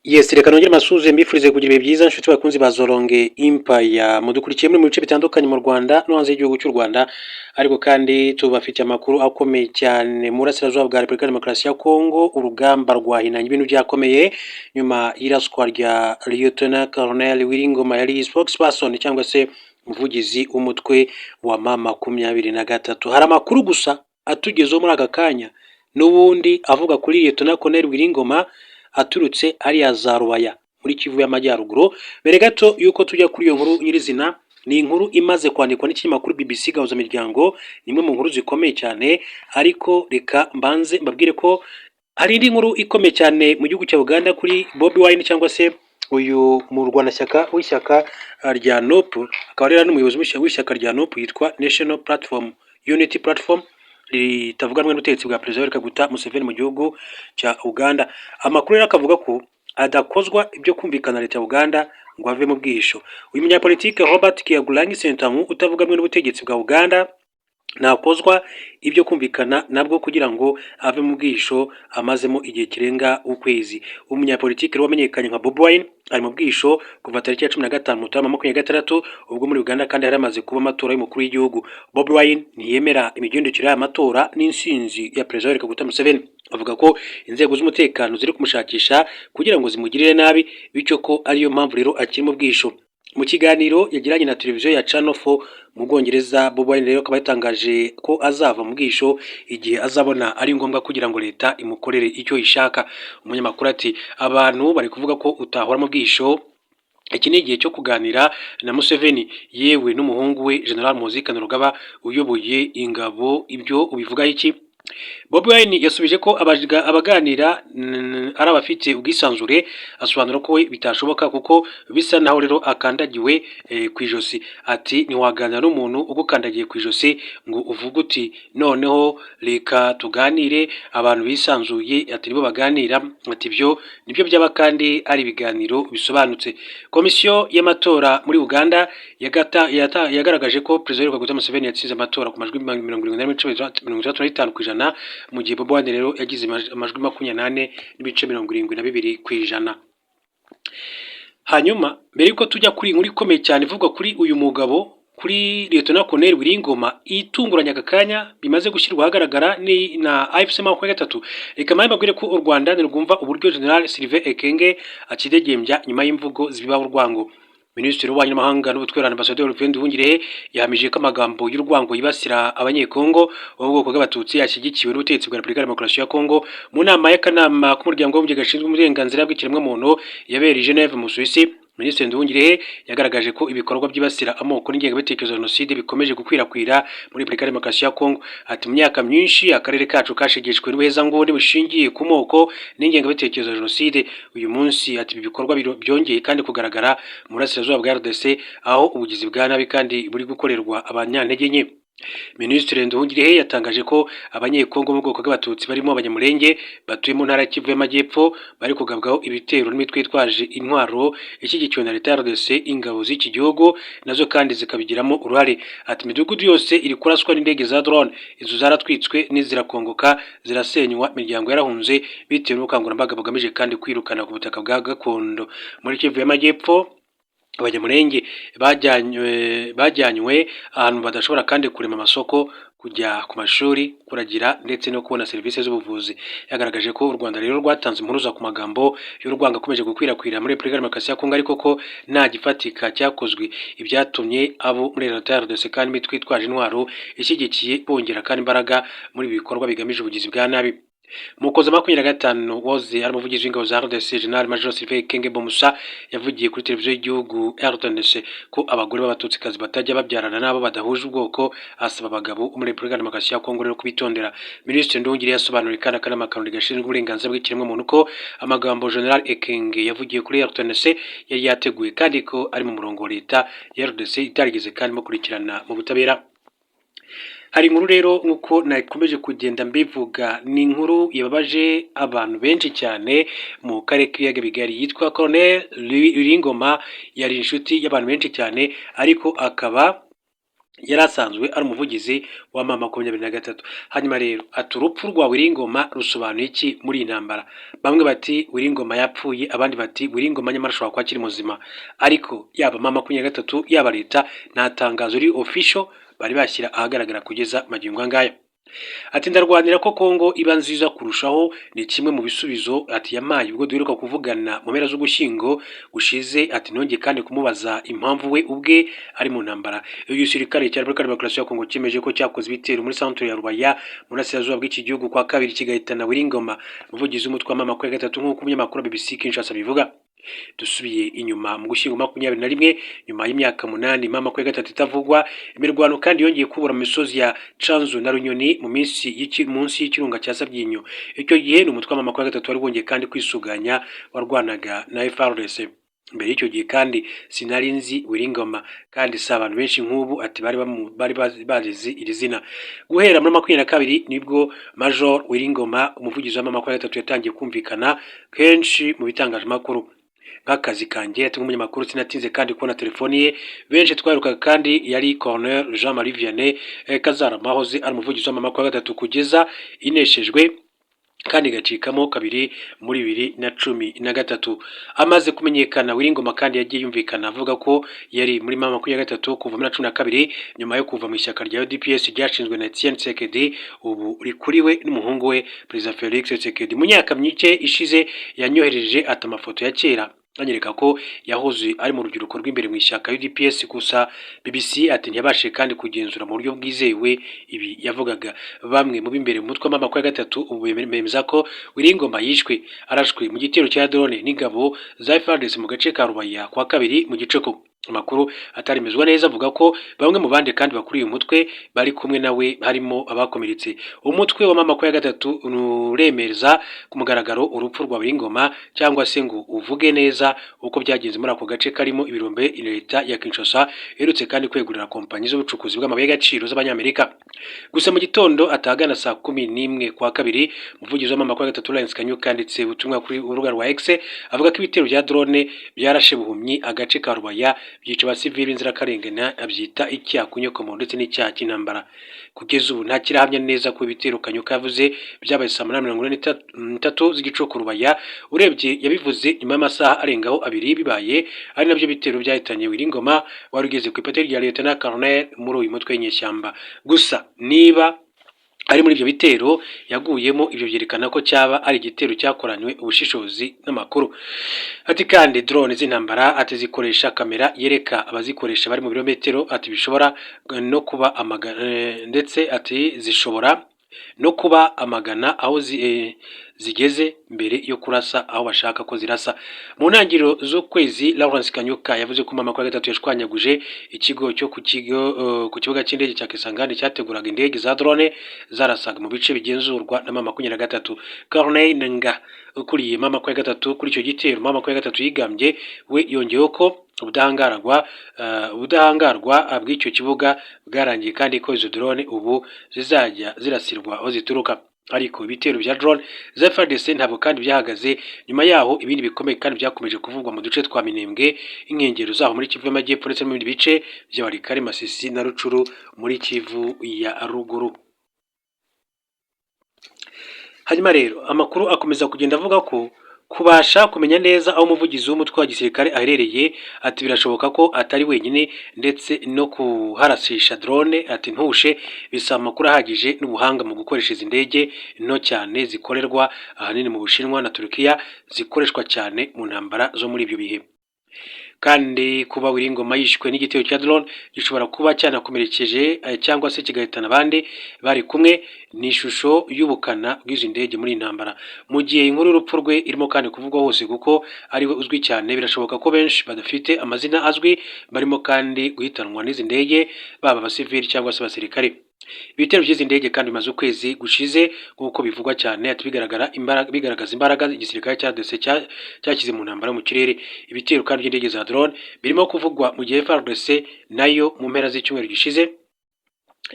Yes, reka nongere mbasuhuze, mbifurize kugira ibihe byiza, inshuti bakunzi ba Zoronge Empire mudukurikiye muri mu bice bitandukanye mu Rwanda no hanze y'igihugu cy'u Rwanda. Ariko kandi tubafitiye amakuru akomeye cyane mu burasirazuba bwa Repubulika ya Demokarasi ya Kongo. Urugamba rwahinanye, ibintu byakomeye nyuma y'iraswa rya Lieutenant Colonel Willy Ngoma, yari spokesperson cyangwa se umuvugizi w'umutwe wa M23. Hari amakuru gusa atugezeho muri aka kanya n'ubundi avuga kuri Lieutenant Colonel Willy Ngoma, aturutse hariya za Rubaya muri Kivu y'Amajyaruguru. Mbere gato yuko tujya kuri iyo nkuru nyirizina, ni inkuru imaze kwandikwa n'ikinyamakuru BBC Gahuzamiryango, ni imwe mu nkuru zikomeye cyane. Ariko reka mbanze mbabwire ko hari indi nkuru ikomeye cyane mu gihugu cya Uganda kuri Bobi Wine, cyangwa se uyu murwanashyaka w'ishyaka rya NUP, akaba rero n'umuyobozi w'ishyaka rya NUP, yitwa National Platform, Unity Platform, ritavuga rumwe n'ubutegetsi bwa Perezida Yoweri Kaguta Museveni mu gihugu cya Uganda. Amakuru rero akavuga ko adakozwa ibyo kumvikana leta ya Uganda ngo ave mu bwihisho. Uyu munyapolitike Robert Kyagulanyi Ssentamu, utavuga rumwe n'ubutegetsi bwa Uganda, ntakozwa ibyo kumvikana nabwo kugira ngo ave mu bwihisho amazemo igihe kirenga ukwezi. Umunyapolitike rero wamenyekanye nka Bobi Wine ari mu bwihisho kuva tariki ya 15 Mutarama 2026, ubwo muri Uganda kandi hari hamaze kuba amatora y'umukuru w'igihugu. Bobi Wine ntiyemera imigendekere y'aya matora n'insinzi ya Perezida Yoweri Kaguta Museveni. Avuga ko inzego z'umutekano ziri kumushakisha kugira ngo zimugirire nabi, bityo ko ariyo mpamvu rero akiri mu bwihisho. Mu kiganiro yagiranye na televiziyo ya Channel 4 mu Bwongereza, Bobi Wine rero akaba yatangaje ko azava mu bwihisho igihe azabona ari ngombwa kugira ngo leta imukorere icyo ishaka. Umunyamakuru ati: "Abantu bari kuvuga ko utahora mu bwihisho, iki ni igihe cyo kuganira na Museveni yewe n'umuhungu we General Muhoozi Kainerugaba uyoboye ingabo, ibyo ubivugaho iki?" Bobi Wine yasubije ko abaganira ari abafite ubwisanzure, asobanura ko we bitashoboka kuko bisa naho rero akandagiwe ku ijosi. Ati: "Ntiwaganira n'umuntu ugukandagiye ku ijosi ngo uvuge uti noneho reka tuganire. Abantu bisanzuye," ati, "nibo baganira." Ati: "Ibyo nibyo byaba kandi ari ibiganiro bisobanutse." Komisiyo y'amatora muri Uganda yagaragaje ko Perezida Yoweri Kaguta Museveni yatsinze amatora ku majwi 70.65%, mu gihe Bobi Wine rero yagize amajwi 24.72%. Hanyuma mbere yuko tujya kuri inkuru ikomeye cyane ivugwa kuri uyu mugabo, kuri Lieutenant Colonel Willy Ngoma, itunguranye aka kanya bimaze gushyirwa ahagaragara ni na AFC 23, reka mpamvu mbabwire ko u Rwanda ntirwumva uburyo General Sylvain Ekenge akidegembya nyuma y'imvugo zibiba urwango. Minisitiri w'Ububanyi n'Amahanga n'Ubutwererane, Ambasaderi Olivier Nduhungirehe, yahamije ko amagambo y'urwango yibasira Abanyekongo bo mu bwoko bw'Abatutsi ashyigikiwe n'ubutegetsi bwa Repubulika ya Demokarasi ya Kongo. Mu nama y'akanama k'Umuryango w'Abibumbye gashinzwe uburenganzira bw'ikiremwamuntu yabereye i Geneve mu Busuwisi, Minisitiri Nduhungirehe yagaragaje ko ibikorwa byibasira amoko n'ingengabitekerezo ya jenoside bikomeje gukwirakwira muri Repubulika ya Demokarasi ya Kongo. Ati: "Mu myaka myinshi akarere kacu kashegeshwe n'ubuhezanguni bushingiye ku moko n'ingengabitekerezo ya jenoside. Uyu munsi," ati, "ibi bikorwa byongeye kandi kugaragara mu burasirazuba bwa RDC, aho ubugizi bwa nabi kandi buri gukorerwa abanyantege nke." Minisitiri Nduhungirehe yatangaje ko Abanyekongo mu bwoko bw'Abatutsi barimo Abanyamulenge batuye mu ntara ya Kivu y'Amajyepfo bari kugabwaho ibitero n'imitwe yitwaje intwaro ishyigikiwe na leta ya RDC, ingabo z'iki gihugu nazo kandi zikabigiramo uruhare. Ati: "Imidugudu yose iri kuraswa n'indege za drone, inzu zaratwitswe n'izirakongoka zirasenywa, imiryango yarahunze bitewe n'ubukangurambaga bugamije kandi kwirukana ku butaka bwa gakondo." Muri Kivu y'Amajyepfo, Abanyamulenge bajyanywe ahantu badashobora kandi kurema amasoko, kujya ku mashuri, kuragira ndetse no kubona serivisi z'ubuvuzi. Yagaragaje ko u Rwanda rero rwatanze impuruza ku magambo y'urwango akomeje gukwirakwira muri Repubulika ya Demokarasi ya Kongo, ariko ko nta gifatika cyakozwe, ibyatumye abo muri leta ya RDC kandi imitwe itwaje intwaro ishyigikiye bongera kandi imbaraga muri ibi bikorwa bigamije ubugizi bwa nabi. Mu Ukuboza 25, wahoze ari umuvugizi w'ingabo za RDC, General Major Sylvain Ekenge Bomusa, yavugiye kuri televiziyo y'igihugu RTNC ko abagore b'Abatutsikazi batajya babyarana n'abo badahuje ubwoko, asaba abagabo bo muri Repubulika ya Demokarasi ya Kongo rero kubitondera. Minisitiri Nduhungirehe yasobanuriye kandi akanama ka Loni gashinzwe uburenganzira bw'ikiremwamuntu ko amagambo General Ekenge yavugiye kuri RTNC yari yateguye, kandi ko ari mu murongo wa leta ya RDC itarigeze kandi imukurikirana mu butabera. Hari inkuru rero, nk'uko nakomeje kugenda mbivuga, ni inkuru yababaje abantu benshi cyane mu karere k'ibiyaga bigari, yitwa Colonel Willy Ngoma, yari inshuti y'abantu benshi cyane, ariko akaba Yari asanzwe ari umuvugizi wa M23. Hanyuma rero ati: "Urupfu rwa Willy Ngoma rusobanuye iki muri iyi ntambara?" Bamwe bati Willy Ngoma yapfuye, abandi bati Willy Ngoma nyamara ashobora kuba akiri muzima. Ariko yaba M23, yaba leta, nta tangazo riri official bari bashyira ahagaragara kugeza magingo angaya. Ati: "Ndarwanira ko Kongo iba nziza kurushaho." Ni kimwe mu bisubizo ati yamaye ubwo duheruka kuvugana mu mpera z'Ugushyingo gushize. Ati nongeye kandi kumubaza impamvu we ubwe ari mu ntambara. Iyo gisirikare cya Repubulika Demokarasi ya Kongo cyemeje ko cyakoze ibitero muri centre ya Rubaya mu burasirazuba bw'iki gihugu kwa kabiri, kigahitana Willy Ngoma, umuvugizi w'umutwe wa M23, nk'uko umunyamakuru wa BBC Kinshasa bivuga. Dusubiye inyuma mu Gushyingo 21, nyuma y'imyaka 8 M23 itavugwa, imirwano kandi yongeye kubura mu misozi ya Canzu na Runyoni mu minsi munsi y'ikirunga cya Sabyinyo. Icyo gihe ni umutwe wa M23 wari wongeye kandi kwisuganya warwanaga na FARDC. Mbere y'icyo gihe kandi sinari nzi Willy Ngoma, kandi si abantu benshi nk'ubu ati bari bazi iri zina. Guhera muri 22 nibwo Major Willy Ngoma, umuvugizi wa M23, yatangiye kumvikana kenshi mu bitangazamakuru. Nk'akazi kanjye ati nk'umunyamakuru, sinatinze kandi kubona telefoni ye. Benshi twaherukaga kandi yari Colonel Jean Marie Vianney Kazarama, wahoze ari umuvugizi wa M23 kugeza ineshejwe kandi igacikamo kabiri muri 2013. Amaze kumenyekana, Willy Ngoma kandi yagiye yumvikana avuga ko yari muri M23 kuva muri 12, nyuma yo kuva mu ishyaka rya UDPS ryashinzwe na Etienne Tshisekedi, ubu rikuriwe n'umuhungu we Perezida Felix Tshisekedi. Mu myaka mike ishize yanyohereje ati amafoto ya kera anyereka ko yahoze ari mu rubyiruko rw'imbere mu ishyaka UDPS. Gusa BBC ati ntiyabashije kandi kugenzura mu buryo bwizewe ibi yavugaga. Bamwe mu b'imbere mu mutwe wa M23 ubu bemeza ko Willy Ngoma yishwe arashwe mu gitero cya drone n'ingabo za FARDC mu gace ka Rubaya kwa kabiri mu gicuku. Amakuru ataremezwa neza avuga ko bamwe mu bandi kandi bakuriye umutwe bari kumwe nawe harimo abakomeretse. Umutwe wa M23 nturemeza ku mugaragaro urupfu rwa Willy Ngoma cyangwa se ngo uvuge neza uko byagenze muri ako gace karimo ibirombe leta ya Kinshasa iherutse kandi kwegurira kompanyi z'ubucukuzi bw'amabuye y'agaciro z'Abanyamerika. Gusa mu gitondo atagana saa 11 kwa kabiri, umuvugizi wa M23 Lawrence Kanyuka yanditse ubutumwa kuri urubuga rwa X avuga ko ibitero bya drone byarashe buhumyi agace ka Rubaya, byica abasivili b'inzirakarengane, abyita icyaha ku nyokomuntu ndetse n'icyaha cy'intambara. Kugeza ubu nta kirahamya neza ko ibitero Kanyuka yavuze byabaye saa 8:43 z'igicuku Rubaya. Urebye yabivuze nyuma y'amasaha arengaho 2 bibaye, ari nabyo bitero byahitanye Willy Ngoma wari ugeze ku ipeti rya Lieutenant Colonel muri uyu mutwe w'inyeshyamba. Gusa niba ari muri ibyo bitero yaguyemo, ibyo byerekana ko cyaba ari igitero cyakoranywe ubushishozi n'amakuru. Ati kandi drone z'intambara ati zikoresha kamera yereka abazikoresha bari mu birometero, ati bishobora no kuba amagana, ndetse ati zishobora no kuba amagana aho zigeze mbere yo kurasa aho bashaka ko zirasa. Mu ntangiriro z'ukwezi, Lawrence Kanyuka yavuze ko M23 yashwanyaguje ikigo cyo ku kibuga cy'indege cya Kisangani cyateguraga indege za drone zarasaga mu bice bigenzurwa na M23. Corneille Nangaa ukuriye M23 kuri icyo gitero M23 yigambye, we yongeyeho ko ubudahangarwa bw'icyo kibuga bwarangiye, kandi ko izo drone ubu zizajya zirasirwa aho zituruka. Ariko ibitero bya drone za FARDC ntabwo kandi byahagaze nyuma yaho. Ibindi bikomeye kandi byakomeje kuvugwa mu duce twa Minembwe, inkengero zaho muri Kivu y'Amajyepfo, ndetse no mu bindi bice bya Walikale, Masisi na Rutshuru muri Kivu ya Ruguru. Hanyuma rero amakuru akomeza kugenda avuga ko kubasha kumenya neza aho umuvugizi w'umutwe wa gisirikare aherereye, ati birashoboka ko atari wenyine, ndetse no kuharasisha drone ati ntushe bisaba amakuru ahagije n'ubuhanga mu gukoresha izi ndege nto cyane zikorerwa ahanini mu Bushinwa na Turukiya, zikoreshwa cyane mu ntambara zo muri ibyo bihe. Kandi kuba Willy Ngoma yishwe n'igitero cya drone gishobora kuba cyanakomerekeje cyangwa se kigahitana abandi bari kumwe, ni ishusho y'ubukana bw'izi ndege muri iyi ntambara. Mu gihe inkuru y'urupfu rwe irimo kandi kuvugwa hose kuko ariwe uzwi cyane, birashoboka ko benshi badafite amazina azwi barimo kandi guhitanwa n'izi ndege, baba abasivili cyangwa se abasirikare. Ibitero by'izi ndege kandi bimaze ukwezi gushize, nk'uko bivugwa cyane, ati bigaragara imbaraga, bigaragaza imbaraga igisirikare cya RDC cyashyize mu ntambara mu kirere. Ibitero kandi by'indege za drone birimo kuvugwa mu gihe FARDC nayo mu mpera z'icyumweru gishize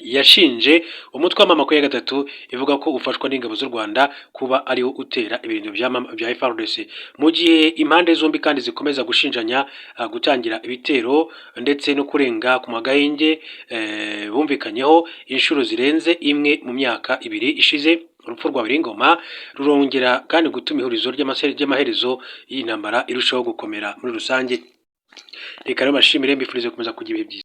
Yashinje umutwe wa M23 ivuga ko ufashwa n'ingabo z'u Rwanda kuba ariwo utera ibintu bya FARDC, mu gihe impande zombi kandi zikomeza gushinjanya gutangira ibitero ndetse no kurenga ku magahenge bumvikanyeho inshuro zirenze imwe mu myaka 2 ishize. Urupfu rwa Willy Ngoma rurongera kandi gutuma ihurizo ry'amaherezo y'intambara irushaho gukomera muri rusange. Reka rero mbashimire, mbifurize gukomeza kugira ibihe byiza.